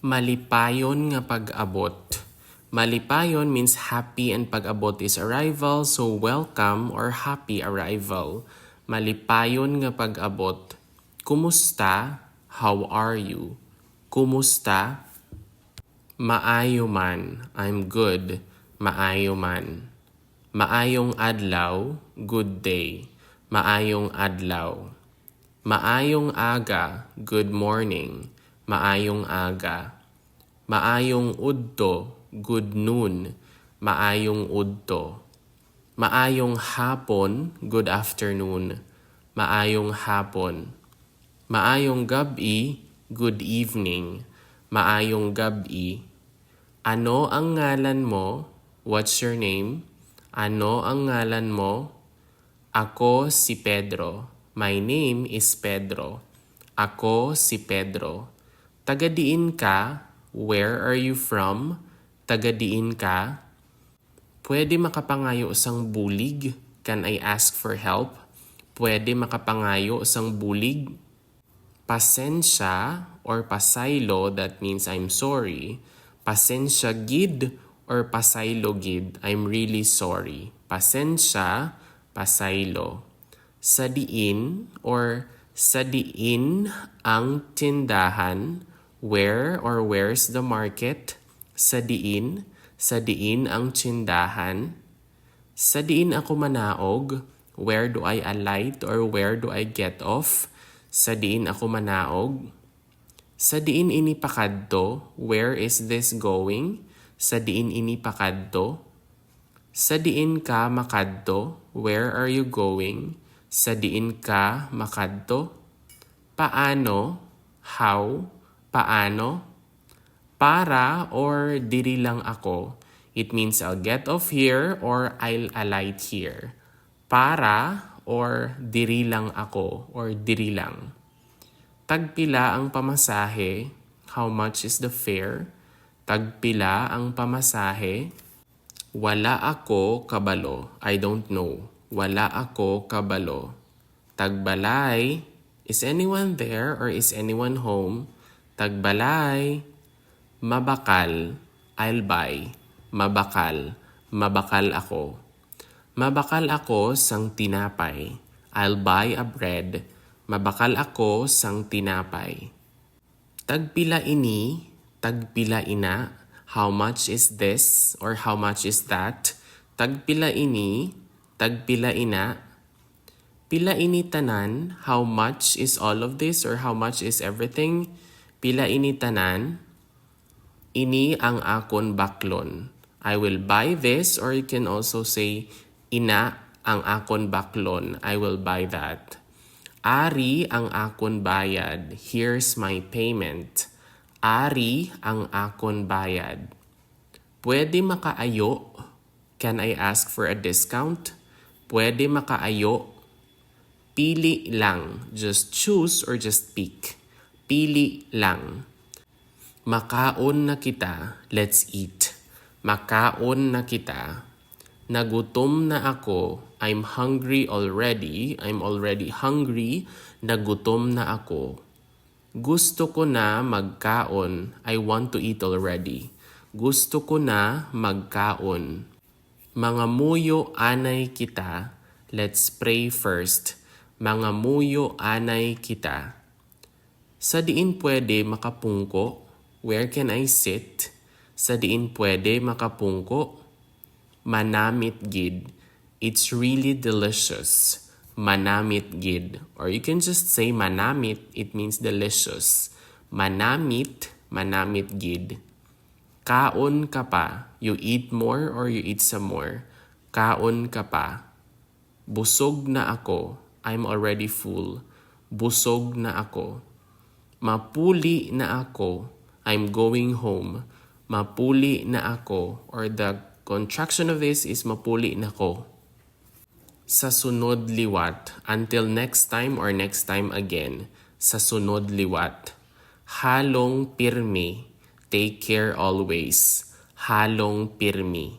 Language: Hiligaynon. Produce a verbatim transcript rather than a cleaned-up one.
Malipayon nga pag-abot. Malipayon means happy and pag-abot is arrival, so welcome or happy arrival. Malipayon nga pag-abot. Kumusta? How are you? Kumusta? Maayo man. I'm good. Maayo man. Maayong adlaw. Good day. Maayong adlaw. Maayong aga. Good morning. Maayong aga. Maayong udto. Good noon. Maayong udto. Maayong hapon. Good afternoon. Maayong hapon. Maayong gab-i. Good evening. Maayong gab-i. Ano ang ngalan mo? What's your name? Ano ang ngalan mo? Ako si Pedro. My name is Pedro. Ako si Pedro. Taga diin ka? Where are you from? Taga diin ka? Pwede makapangayo sang bulig? Can I ask for help? Pwede makapangayo sang bulig? Pasensya or pasaylo, that means I'm sorry. Pasensya gid or pasaylo gid, I'm really sorry. Pasensya, pasaylo. Sa diin or sa diin ang tindahan? Where or where's the market? Sa diin, sa diin ang tindahan? Sa diin ako manaog? Where do I alight or where do I get off? Sa diin ako manaog? Sa diin ini pakadto? Where is this going? Sa diin ini pakadto? Sa diin ka makadto? Where are you going? Sa diin ka makadto? Paano? How? Paano? Para or diri lang ako? It means I'll get off here or I'll alight here. Para or diri lang ako or diri lang. Tagpila ang pamasahe? How much is the fare? Tagpila ang pamasahe? Wala ako kabalo. I don't know. Wala ako kabalo. Tagbalay. Is anyone there or is anyone home? Tagbalay. Mabakal. I'll buy. Mabakal. Mabakal ako. Mabakal ako sang tinapay. I'll buy a bread. Mabakal ako sang tinapay. Tagpila ini? Tagpila ina? How much is this or how much is that? Tagpila ini? Tagpila ina? Pila ini tanan? How much is all of this or how much is everything? Pila ini tanan? Ini ang akon baklon. I will buy this, or you can also say, ina ang akon baklon. I will buy that. Ari ang akon bayad. Here's my payment. Ari ang akon bayad. Pwede makaayo? Can I ask for a discount? Pwede makaayo? Pili lang. Just choose or just pick. Pili lang. Makaon na kita. Let's eat. Makaon na kita. Nagutom na ako. I'm hungry already. I'm already hungry. Nagutom na ako. Gusto ko na magkaon. I want to eat already. Gusto ko na magkaon. Mangamuyo anay kita. Let's pray first. Mangamuyo anay kita. Sa diin pwede makapungko? Where can I sit? Sa diin pwede makapungko? Manamit gid. It's really delicious. Manamit gid. Or you can just say manamit. It means delicious. Manamit, manamit gid. Kaon ka pa. You eat more or you eat some more. Kaon ka pa. Busog na ako. I'm already full. Busog na ako. Mapuli na ako. I'm going home. Mapuli na ako. Or the contraction of this is mapuli na ko. Sa sunod liwat. Until next time or next time again. Sa sunod liwat. Halong pirmi. Take care always. Halong pirmi.